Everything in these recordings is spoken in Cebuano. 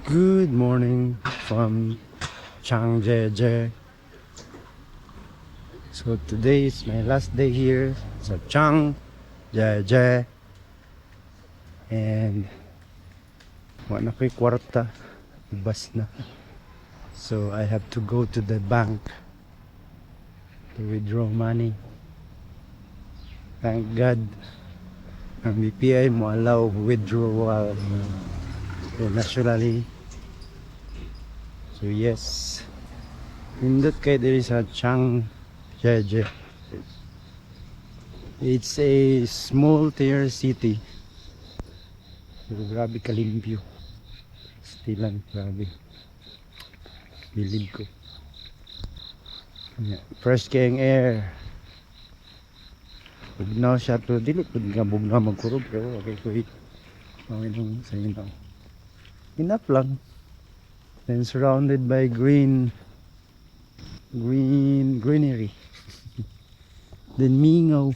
Good morning from Zhangjiajie. So today is my last day here sa Zhangjiajie. And wala na ko'y kwarta. Ubas na. So I have to go to the bank to withdraw money. Thank God ang BPI mo allow withdrawal nationally. So yes. Nindot kay diri sa Zhangjiajie. It's a small tier city. Pero grabe kalimpyo. Stilan, grabe. Bilib ko. Yeah. Fresh kayong air. Bugnaw siya pero dili pud nga bugnaw magkurog, pero okay ko nung sa inyo. Enough lang. Then surrounded by green green greenery. Then mingaw.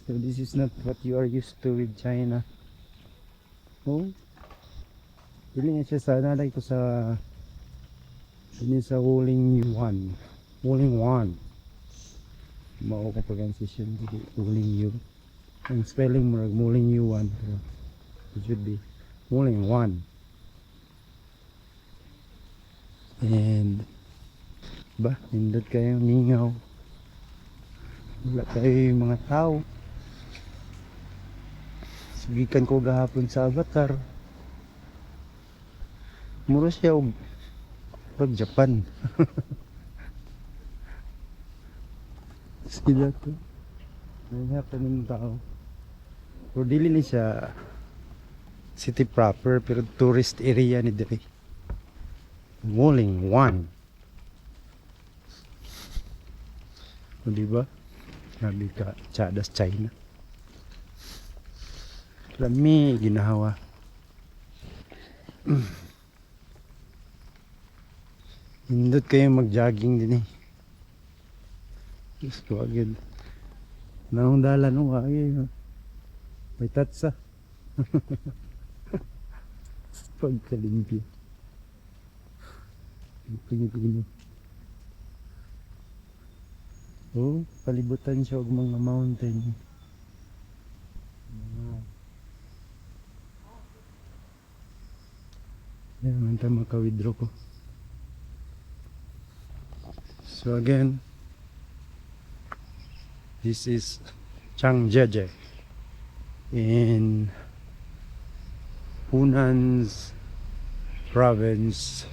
So this is not what you are used to with China. Oh. Dili nga siya sa nalay ko sa dini sa Wulingyuan. Wulingyuan. Mao ko pronunciation, dili Wuling Yu. Ang spelling murag Wulingyuan, pero it should be Wulingyuan. And ba, nindot kayong mingaw. Wala kayo mga tao. Sugikan ko gahapon sa Avatar. Mura siya og pag Japan. Sila to. May kaning tao. Pero dili ni siya city proper, pero tourist area ni diri. Wulingyuan. O, di ba? Grabe ka tsadas China. Lami ginawa. Hindot kayo mag-jogging din eh. Diyos ko agad. Naong dala no kaya. May tatsa. Pagkalimpyo. Pingin. Oh, palibutan siya og mga mountain. Mga yan, man ta maka-withdraw ko. So again, this is Zhangjiajie in Hunan's province,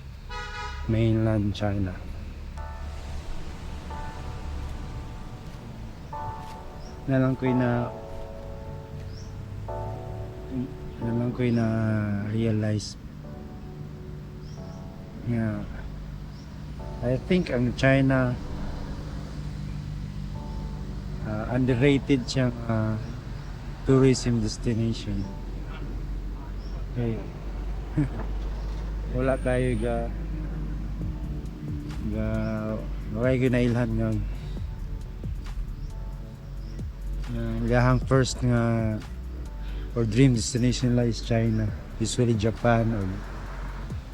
mainland China. Na lang ko'y na realize nga I think ang China, underrated siyang tourism destination. Okay. Wala tayo ga ga wala kayo nailhan nga nga ilahang first nga or dream destination nila is China. Usually Japan or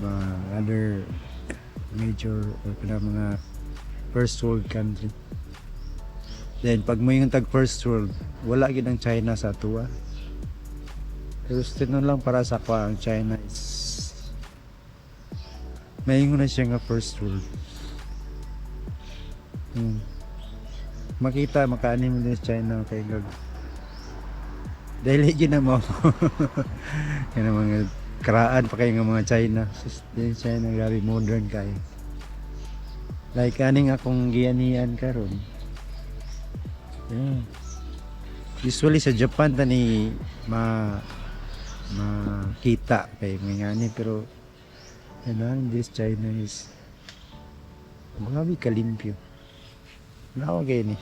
mga other major or kanang mga first world country. Then pag mo yung tag first world, wala gid ang China sa atoa. Pero still nun lang, para sa ako ang China is maingon na siya nga first world. Makita makaani mo din sa China kay gag dahil gid na mo kana mga karaan pa kayo nga mga China. Sus, din China grabe modern kayo. Like aning akong gianian karon. Yeah. Usually sa Japan tani ma makita kay mga ani, pero ano, this China is grabe kalimpyo. Wala kayo ni.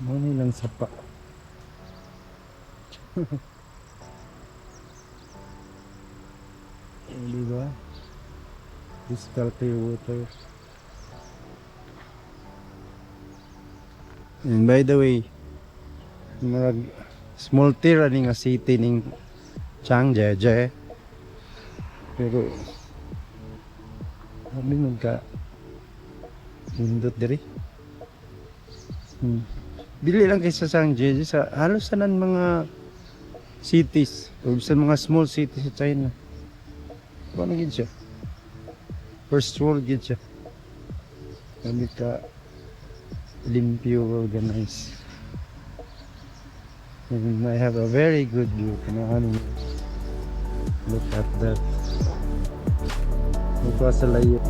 Mo ni lang sapa. Eh, di ba? Crystal clear water. And by the way, murag small tier ani nga city ning Zhangjiajie. Pero grabe man ka nindot diri. Dili lang kay sa Zhangjiajie, sa halos tanan mga cities o sa mga small cities sa China. Ano gid siya? First world gid siya. Grabe ka limpyo, organized. And I have a very good view. Ano, look at that. Ito sa layo.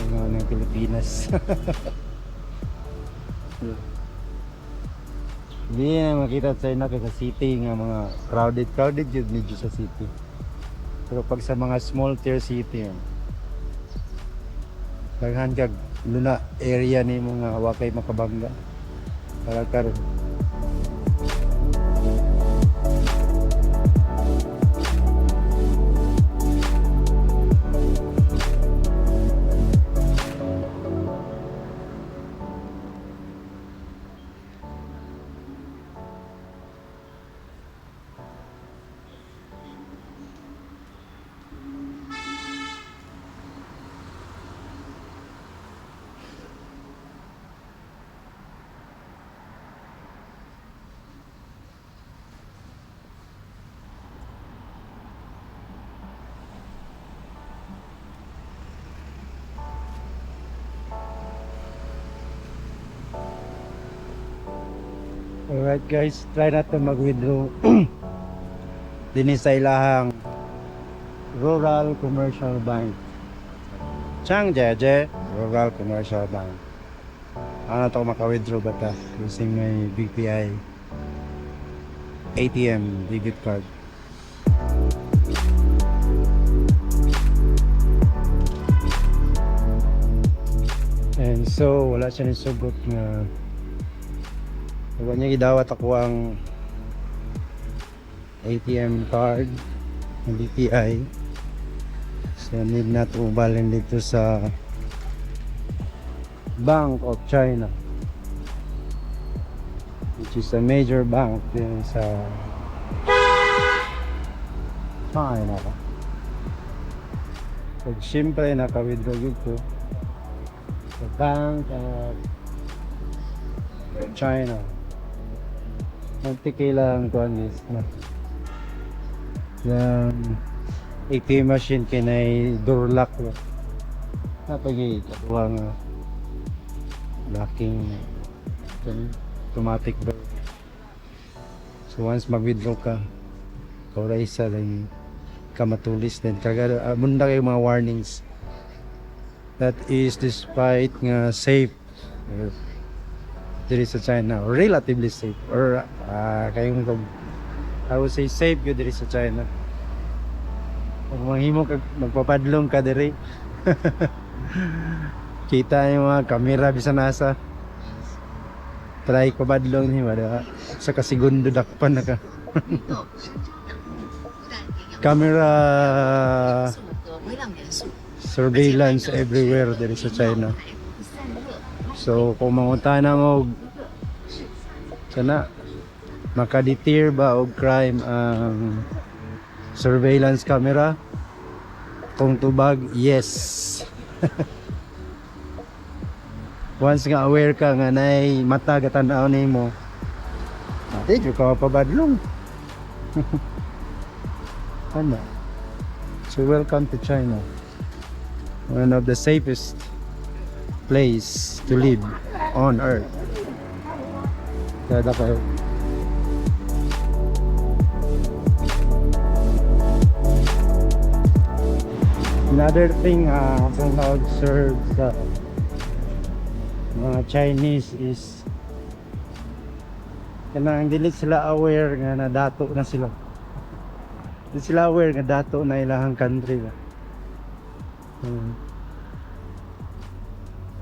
Mga ng Pilipinas. Hindi na makita sa China kay sa city nga mga crowded, crowded jud medyo sa city. Pero pag sa mga small tier city, daghan kag luna area ni mga wa kay makabangga. Para karon. Alright guys, try natin mag-withdraw dinhi sa ilahang Rural Commercial Bank. Zhangjiajie Rural Commercial Bank. Ano to, maka-withdraw ba ta using my BPI ATM debit card? And so, wala siya nisugot nga wala niya gidawat ako ang ATM card ng BPI. So, need na to balin dito sa Bank of China, which is a major bank din sa China. Pag siyempre naka-withdraw yun ko sa Bank of China. Magtiki lang kuan is na yung ATM machine kinay door lock ba. Napagi kuha nga locking, automatic door. So once mag-withdraw ka, ikaw ra isa lang ka matulis din. Kagado, munda kayo mga warnings. That is despite nga safe diri sa China, relatively safe or kayong I would say safe yun diri sa China. Kung manghimo ka, magpapadlong ka diri, kita yung mga kamera bisan nasa. Try pabadlong ni ba sa kasigundo dakpan na ka. Camera surveillance everywhere diri sa China. So kung mangutana mo sana makadeter ba og crime ang surveillance camera? Kung tubag, yes. Once nga aware ka nga nay mata gatan-aw nimo, di jud ka mapabadlong. Ano? So welcome to China. One of the safest place to live on earth. Kaya dapat. Another thing akong na-observe sa mga Chinese is kanang dili sila aware nga nadato na sila. Dili sila aware nga dato na ilahang country ba.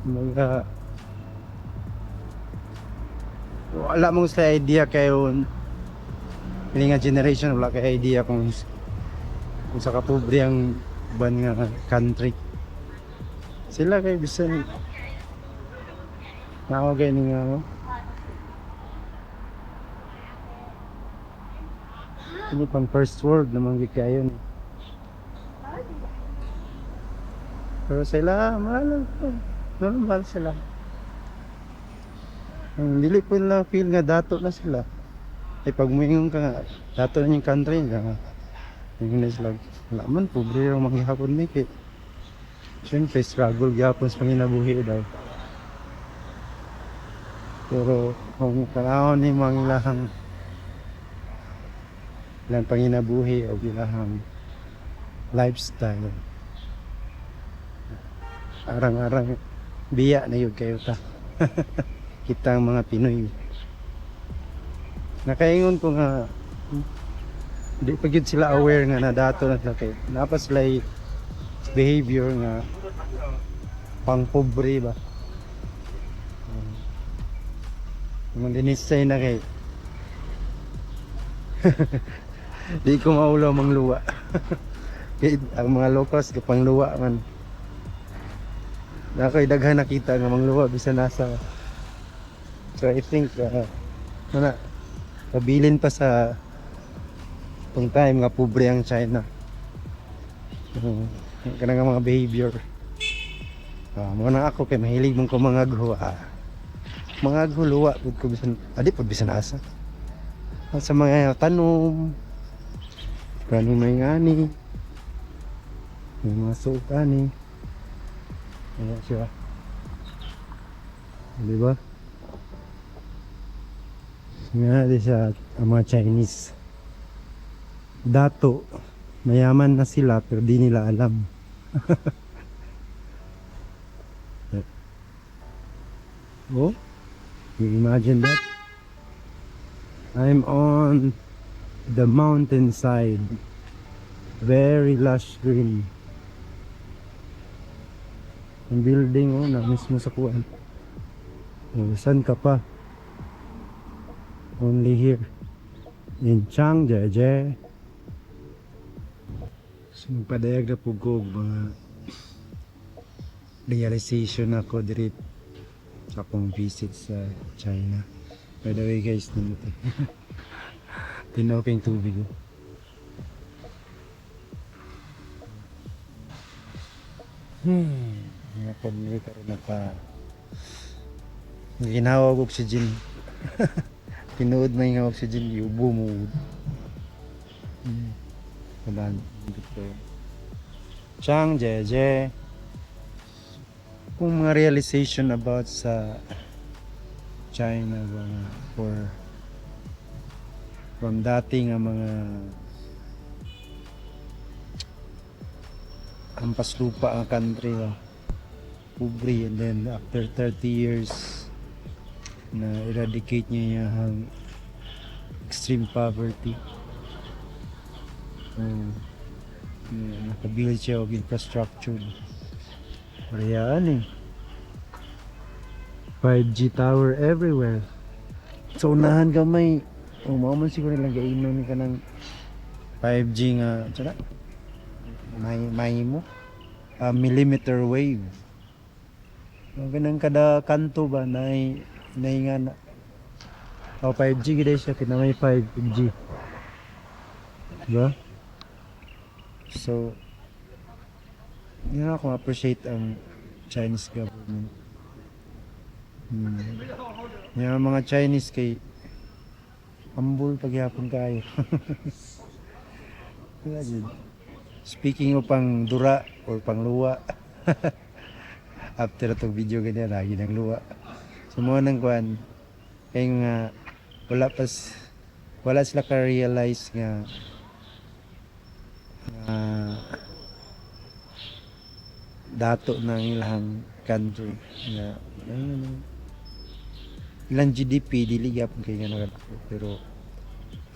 Mga Wala mong sa idea kayo kini nga generation, wala kay idea kung sa kapobre ang uban nga country. Sila kay bisan nao kay ni nga, oh. Kini pang first world naman gyud kayo ni. Pero sila, mahal lang po. Normal sila. Ang dili po nila feel nga dato na sila. Ay pag muingon ka nga, dato na yung country nga. Ingon na sila, wala man, pobre lang manggihapon ni kay. Siyempre, struggle gyapon sa panginabuhi daw. Pero kung tanawon ni mga ilahang ilang panginabuhi o ilahang lifestyle, arang-arang biya na yun kayo ta. Kita ang mga Pinoy. Nakaingon ko nga di pa gyud sila aware nga nadato na sila kay naa pa sila behavior nga pang pobre ba. Mga dinisay na kay di ko maulaw mangluwa. Kay ang mga locals kay pangluwa man. Na kay daghan nakita nga mangluwa bisan nasa. So I think na pabilin pa sa tong time nga pobre ang China. Kanang nga mga behavior. Mo na ako kay mahilig man ko mangagho. Mga luwa pud ko bisan adi pud bisan asa. Sa mga tanom, kaning may ngani, may mga suot ani. Ayan siya. Di ba? Nga di siya ang mga Chinese. Dato, mayaman na sila pero di nila alam. Oh, you imagine that? I'm on the mountainside. Very lush green. Ang building, oh, na mismo sa kuan. Oh, saan ka pa? Only here in Zhangjiajie. So, magpadayag na po ko og mga realization ako diri sa akong visit sa China. By the way guys, nindot eh. Tinuok yung tubig, oh. Nga po nili karon naka ginawa og oxygen. Tinuod may nga oxygen, iubo mo. Wala dito. Zhangjiajie. Kung mga realization about sa China ba nga for from dati nga mga hampas lupa ang country ba, pobre, and then after 30 years na eradicate niya ang extreme poverty. Yeah, nakabuild siya og infrastructure. Parehaan eh. 5G tower everywhere. So unahan gamay. Oh, mao man siguro nilang gainom ni kanang 5G nga tsara. May mo. Millimeter wave. Ang ganang kada kanto ba nay nga na. Oh, 5G gid siya kay may 5G. Diba? So, yun ako appreciate ang Chinese government. Yung mga Chinese kay humble pagyapon kayo. Wala jud. Speaking of pang dura or pang luwa. After itong video ganyan, lagi ng luwa. So mo nang kuan kay nga wala pas wala sila ka-realize nga dato ng ilang country nga ayun, ilang GDP dili gyapon kay nga nakadako pero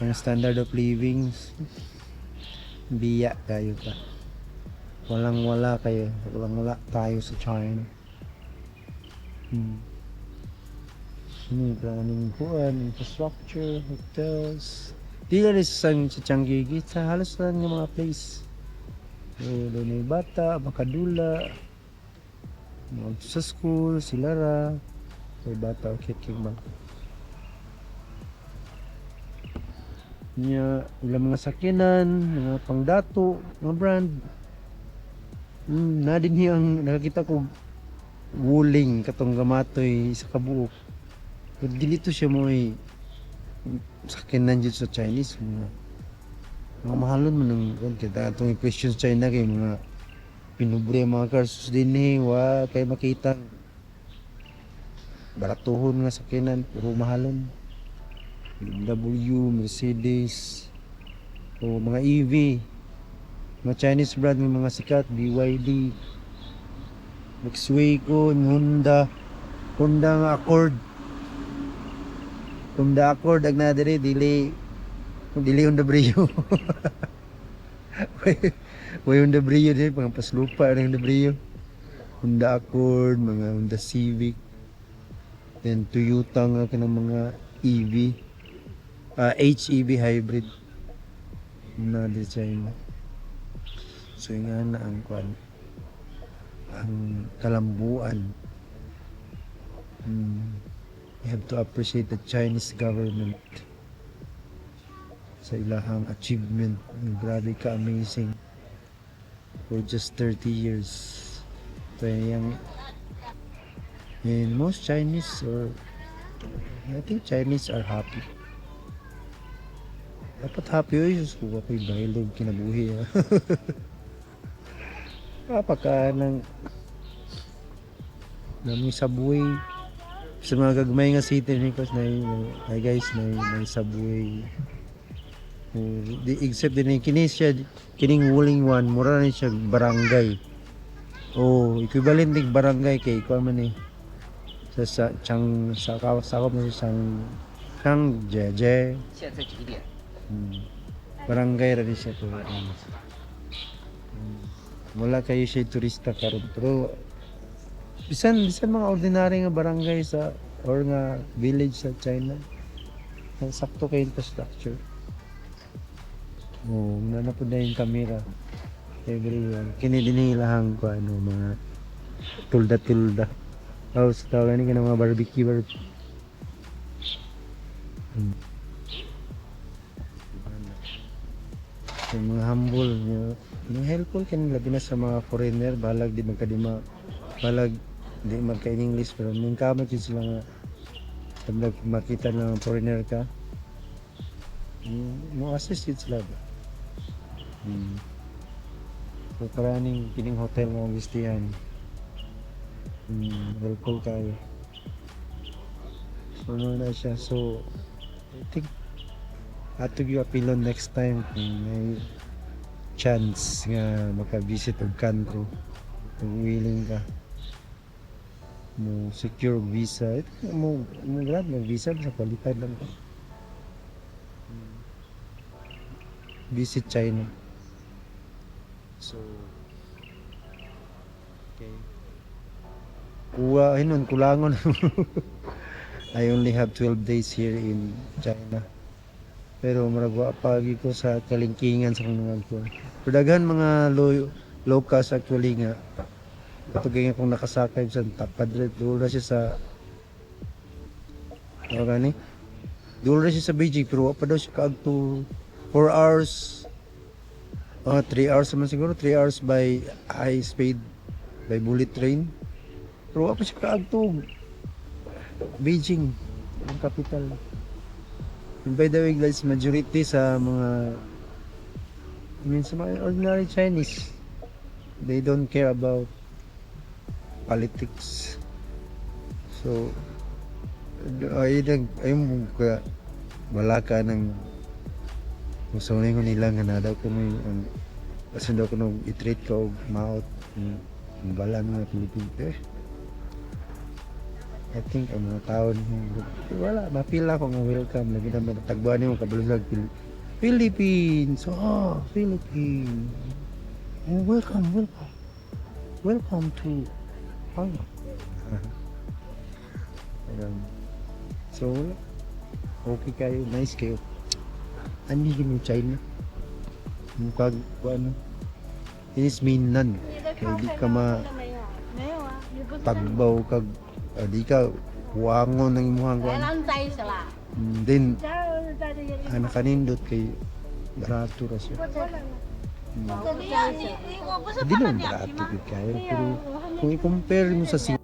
ang standard of living biya kayo pa, walang wala kayo, walang wala tayo sa China. Kini aning kuan, infrastructure, hotels. Di lang sa Changi, sa halos lang nga mga place. So, doon yung bata, makadula, mga sa school, sila ra. May bata, okay, king ba? Nya, ilang mga sakyanan, mga pangdato, mga brand. Na din ang nakakita ko Wuling katong gamatoy sa kabuok. Pero dili to siya mo ay sakyanan jud sa Chinese, mga mahalon man ang kuan kita atong question sa China kay mga pinubre ang mga cars dinhi, wa kay makita baratuhon nga sakyanan, puro mahalon. BMW, Mercedes o mga EV, mga Chinese brand ng mga sikat, BYD, Volkswagen, Honda, Honda nga Accord. Honda Accord ag na diri, dili dili Honda Brio. Way Honda Brio diri, mga paslupa ng Honda Brio. Honda Accord, mga Honda Civic, then Toyota nga kanang mga EV, HEV hybrid na di China. So yung nga na ang kwan, ang kalambuan. You have to appreciate the Chinese government sa ilahang achievement. Grabe ka amazing for just 30 years. Ito yung and most Chinese, or I think Chinese are happy. Dapat happy oy, sus ko ako'y bahilog kinabuhi. Ah. Pagka ng nami subway sa mga gagmay nga city ni na ay guys, na subway. Di except din kini siya, kining Wuling One, mura ni siya barangay. Oh, equivalent nig barangay kay kuan man eh. Sa Chang sa sakop na siya sang Chang Jeje. 现在几点？ Barangay ra ni siya to. Wala kayo siya turista karon, pero bisan bisan mga ordinary nga barangay sa or nga village sa China, ang sakto kay infrastructure. Oh, na na po na yung camera everywhere. Kini din ilahang ko ano, mga tulda-tulda. Oh, sa tawag ni kanang mga barbecue barbecue. Yung mga humble, yung helpful kini, labi na sa mga foreigner, balag di magkadima, balag di magka English, pero min kamot yun sila nga pag makita na foreigner ka, mo assist yun sila ba. So karaning kining hotel nga gustihan, helpful kayo. So ano na siya, so I think ato gyud apilon next time kung may chance nga maka-visit og country, kung willing ka mo secure og visa, mo mo grant mo visa sa qualified lang ka, visit China. So okay, kuha hinon kulangon. I only have 12 days here in China, pero murag wa pa gyud ko sa kalingkingan sa mga kuan. Pero daghan mga low low cost actually nga kato kay kung nakasakay sa tapad duol ra siya sa ano gani, duol ra siya sa Beijing, pero wa pa daw siya kaadto, 4 hours, 3 hours naman siguro, 3 hours by high speed, by bullet train, pero wa pa siya kaadto Beijing, ang capital. And by the way guys, majority sa mga, I mean, sa mga ordinary Chinese, they don't care about politics. So ay nag ay mo ka wala ka ng kung sa ko nila nga na daw ko may ang basta daw ko nung i-treat ka og maot ang bala mga Pilipino eh. I think ang mga tao wala mapila ko nga welcome, lagi na tagbuan nimo kabalo Philippines, oh, Philippines. Oh, welcome, welcome, welcome to China. Ayun. So wala. Okay kayo, nice kayo. Ano yung China? Kag, ano? It is mainland. Kaya di ka ma 没有啊，你不是 tagbaw kag di ka huwangon ng imuhang 来 kuan. 咱在一起啦。 Then 在这些地 ang nakanindot kay barato ra siya. 怎么样？你你我不是 Hindi naman barato gud kayo, pero kung i-compare mo sa Singapore,